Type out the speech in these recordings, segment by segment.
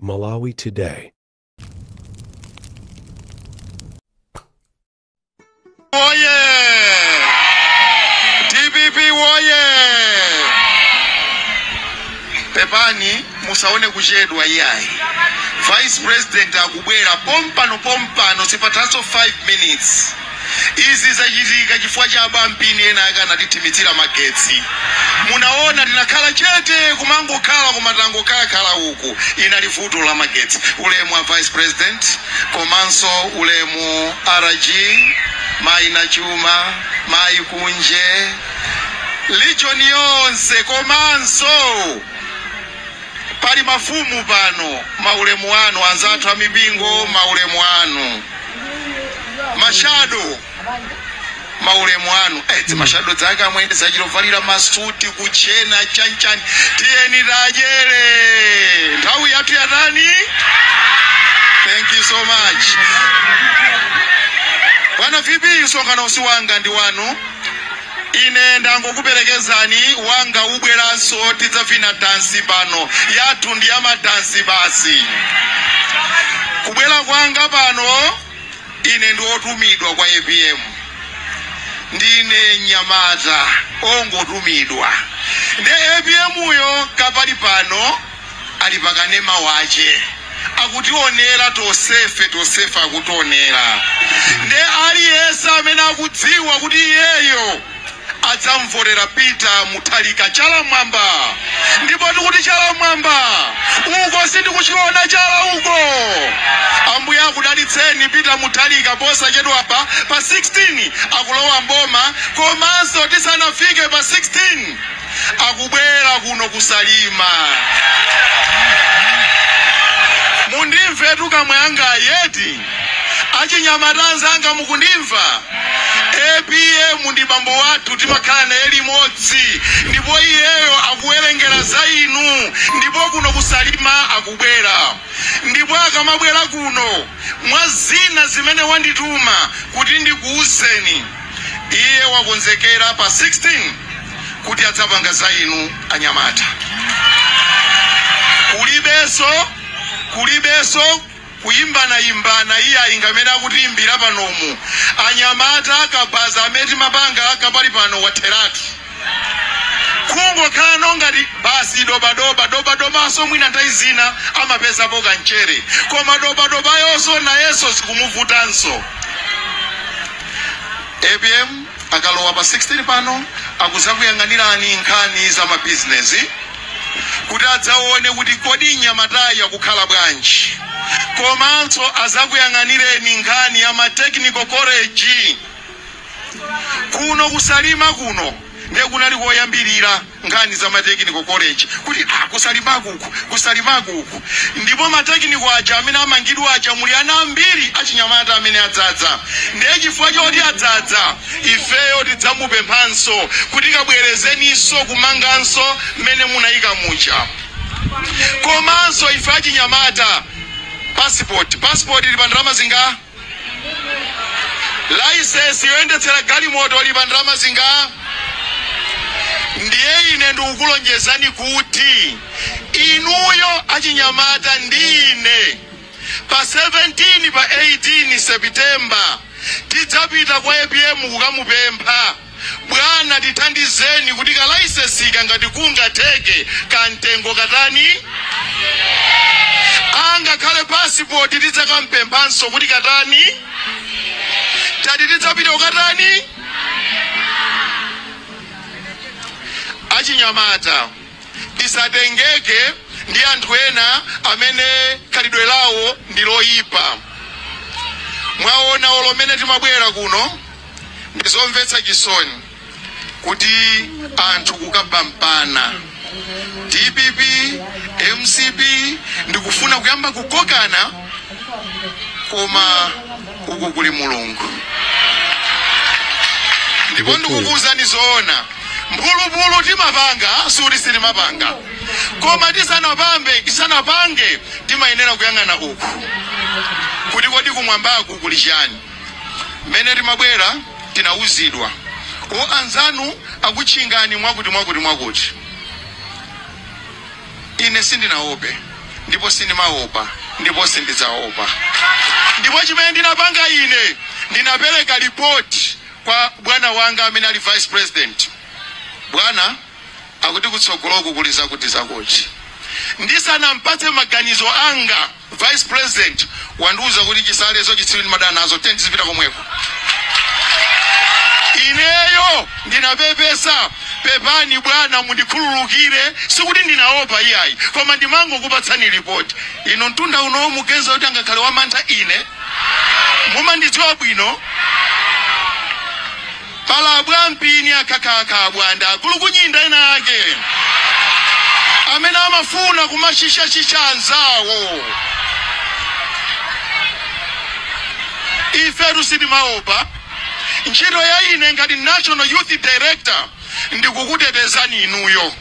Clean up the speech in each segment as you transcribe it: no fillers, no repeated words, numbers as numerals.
Malawi Today. Woye! DPP woye! Pepani, musaone kuchedwa iyayi. Vice President akubwera pompano pompano, sipathanso 5 minutes. Izi zachitika chifukwa cha abampini ena akanatithimitsira magetsi. Munaona tinakhala chete kumangokhala kumatangokhala uku, inali vuto la magetsi. Ulemu wa Vice President komanso ulemu RG, mayi Nachuma, mayi Kunje, legion yonse, komanso pali mafumu pano, maulemu anu anzathu amipingo, maulemu anu mashado, maulemu anu mashado dzake amwene zachilovalira masuti kuchena chanchani. Tiyeni tajere nthawi yathu yatani. Thank you so much bwana VP. Msonkhano usi wanga ndi wanu, ine ndangokuperekezani, wanga ubweranso tidzavina dansi pano, yathu ndi yamadansi basi. Kubwera kwanga pano, ine ndi otumidwa kwa APM, ndine nyamata ongotumidwa ndi APM. Uyo kapali pano ali pakanema wache akutionera tosefe, tosefe akutionera. Nde aliyense amene akudziwa kuti iyeyo adzamvotera Peter Mutharika, chala mwamba. Ndipo tikuti chala mwamba uko, sindikuchiona chala uko. Ambuye akudalitseni. Peter Mutharika posachedwa pa 16 akulowa mboma, komanso tisanafike pa 16 akubwera kuno kusalima. Mundimve kamwe anga yeti, achinyamata anzanga, mukundimva? APM ndi bambo wathu, timakhala naye limodzi, ndipo iyeyo akuwerengera za inu, ndipo kuno kusalima akubwera. Ndipo akamabwera kuno, mwa zina zimene wandituma kuti ndikuwuzeni, iye wakonzekera pa 16 kuti adzapanga za inu anyamata. Kulibenso, kulibenso kuyimbanayimbana iye ingamene akutiyimbira panomu. Anyamata, akabaza amene timapanga akapali pano watheratu, kungokhala nongati basi dobadoba dobadobanso, mwina nthawi zina amapezapo kanchere, koma dobadobayonso nayenso zikumuvutanso. APM akalowa pa 16 pano akuzakuyang'anirani nkhani za mabizinesi kuti adzaone kuti kodi nyamatayi akukhala bwanji, komanso azakuyang'anireni nkhani ya ma technical college kuno kusalima. Kuno ndiye kunali koyambirira nkhani za ma technical college kuti kusalimaku uku, kusalimaku uku, ndipo ma technical aja amene amangidwa aja muli ana ambiri achinyamata amene adzadza. Ndiye chifukwa choti adzadza, ifeyo tidzamupemphanso kuti kabwerezeninso kumanganso mmene munayika muja. Komanso ife achinyamata, passport, passport ili pa ndalama zinga? License yoyendetsera galimoto ili pa ndalama zinga? Ndiye ine ndikukulonjezani kuti inuyo achinyamata ndi ine pa 17, pa 18 September tidzapita kwa APM kukamupempha, bwana, tithandizeni kuti ka licence ngati kungatheke kamtengo katani, angakhale passport tidzakampemphanso kuti katani, tati tidzapita kukatani. Achinyamata, tisatengeke ndi anthu ena amene khalidwe lawo ndi loyipa. Mwaona olo mene timabwera kuno, ndizomvetsa chisoni kuti anthu kukapampana DPP, MCP, ndikufuna kuyamba kukokana, koma uku kuli Mulungu. Ndipo ndikukuwuzani zoona, mphulupulu timapanga, suti sitimapanga, koma tisanapambe, tisanapange timayenera kuyang'ana uku kuti kodi kumwambaku kuli chani. Mmene timabwera tinawuzidwa o anzanu akutchingani mwakuti mwakuti mwakuti. Ine sindinaope. Ndipo sindimaopa, ndipo sindidzaopa. Ndipo chimene ndinapanga ine, ndinapereka ripoti kwa bwana wanga amene ali vice president. Bwana, akuti kutsogoloku kuli zakuti zakuti. Ndisanampatse maganizo anga, vice president wandiuza kuti chisalezo chitsiru ndimadana nazo, tizipita komweko. Ineyo ndinapepesa, pepani bwana, mundikhululukire, sikuti ndinaopa iyayi, koma ndimangokupatsani ripoti. Ino mtunda uno mugenza kuti angakhale wamantha ine, mumandidziwa bwino. Palabwa mpini akhakakha bwanda akulukunyinda ena ake amene amafuna kumashisha-shisha anzawo. Ifetu sitimaopa. Ntchito ya ine ngati National Youth Director ndikukutetezani inuyo.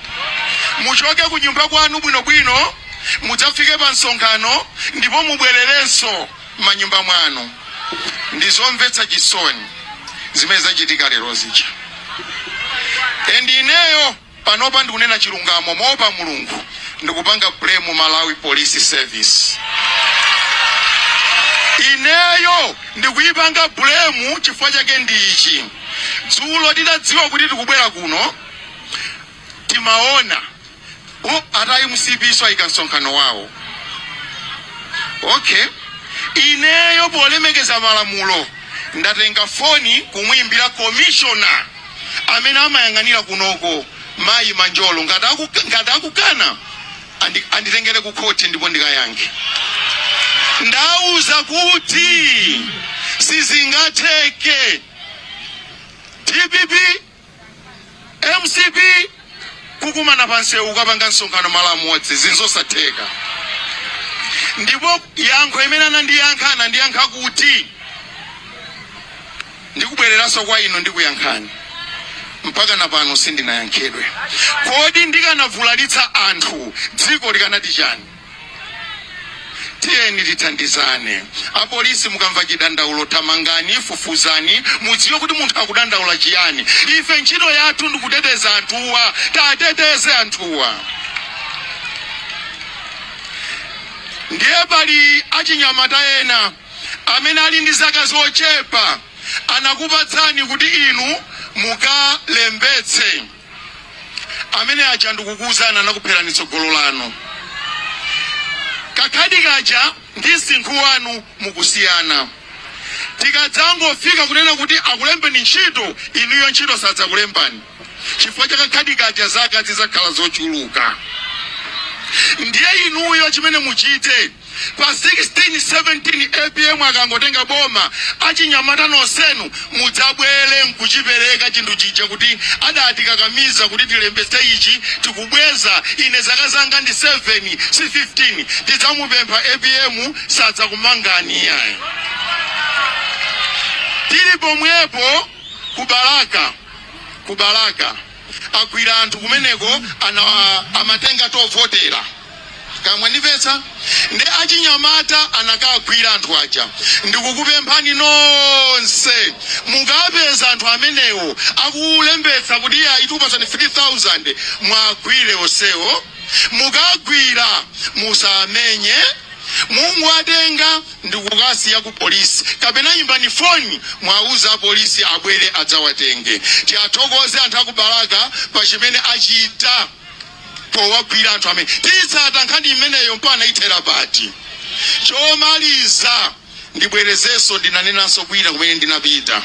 Muchoke ku nyumba kwanu bwinobwino, mudzafike pa msonkhano ndipo mubwererenso m'manyumba mwanu. Ndizomvetsa chisoni zimene zachitika lero zija. And ineyo panopa ndikunena chilungamo moopa Mulungu, ndikupanga blame Malawi Police Service. Ineyo ndikuyipanga blame chifukwa chake ndi ichi. Dzulo titadziwa kuti tikubwera kuno, timaona ata MCP so ayika msonkhano wawo. Okay, ineyo polemekeza malamulo ndatenga foni kumuimbira commissioner amene amayang'anira kunoko, mayi Manjolo, ngati akukana anditengere ku khoti ndipo ndikayankhe. Ndauza kuti sizingatheke DPP MCP kukumana pansewu ukapanga msonkhano malo amodzi, zinzosatheka. Ndipo yankho imene anandiyankha, anandiyankha kuti ndikubwereranso kwa inu ndikuyankhani. Mpaka na pano sindinayankhedwe. Kodi ndikanavulalitsa anthu dziko likanati chani? Tiyeni tithandizane. Apolisi, mukamva chidandaulo thamangani, fufuzani, mudziwe kuti munthu akudandaula chiyani. Ife ntchito yathu ndikuteteza anthuwa, tateteze anthuwa. Ndiye pali achinyamata ena amene ali ndi zaka zochepa anakupatsani kuti inu mukalembetse. Amene aja ndikukuwuzani anakupherani tsogolo lanu. Kakhadi kaja ndi msinkhu wanu mukusiyana. Tikadzangofika kunena kuti akulembeni ntchito, inuyo ntchito sadzakulembani chifukwa cha kakhadi kaja, zaka zidzakhala zochuluka. Ndiye inuyo chimene muchite pa 16 17 APM akangotenga boma, achinyamata nonsenu mudzabwere nkuchipereka chinthu chija kuti adatikakamiza kuti tilembetse ichi, tikubweza. Ine zaka zanga ndi 7 si 15. Tidzamupempha APM, sadzakumangani iyayi. Tili pomwepo ku Balaka agwira anthu kumeneko amatenga tovotera kamwe ndipetsa ndi achinyamata anakagwira anthu aja. Ndikukupemphani nonse, mukapeza anthu amenewo akulembetsa kuti iye aitupasani 3000, mwagwire onsewo. Mukagwira musamenye, mungowatenga ndikukasiya ku polisi, kapena imbani foni mwauza apolisi abwere adzawatenge. Tiathokoze anthu aku Balaka pa chimene achita powagwira anthu amene titsata nkhani imeneyo mpaka ithera pati. Chomaliza ndibwerezenso, ndinanenanso kwina kumene ndinapita,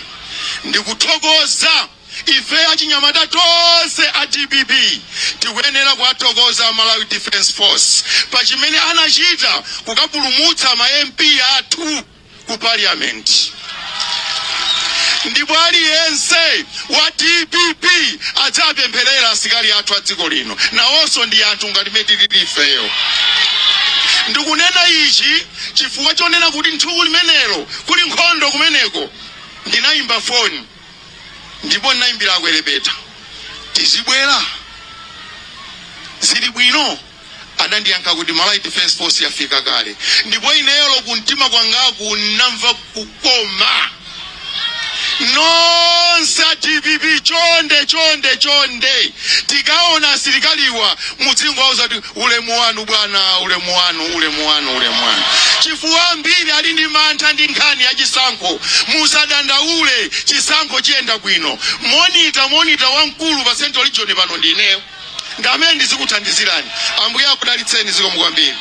ndikuthokoza ife achinyamata tonse a DPP tikuyenera kuwathokoza Malawi Defence Force pa chimene anachita kukapulumutsa ma MP athu ku parliament. Ndipo aliyense wa DPP adzapempherera asilikali athu a dziko lino, nawonso ndi anthu ngati mmene tilili ifeyo. Ndikunena ichi chifukwa chonena kuti nthuku limenelo kuli nkhondo kumeneko, ndinayimba foni ndipo ndinayimbira akwelepeta, tizibwera zili bwino. Anandiyankha kuti Malawi Defence Force yafika kale. Ndipo ineyo kumtima kwangaku namva kukoma. Nonse a DPP, chonde chonde chonde, tikaona asilikaliwa muzingowauza kuti ulemu wanu bwana, ulemu wanu, ulemu wanu, ulemu wanu, chifukwa ambiri ali ndi mantha ndi nkhani ya chisankho. Musadandaule, chisankho chiyenda bwino. Monitor wamkulu pa Central Region pano ndineyo, ndamene ndizikuthandizirani. Ambuye akudalitseni. Zikomo kwambiri.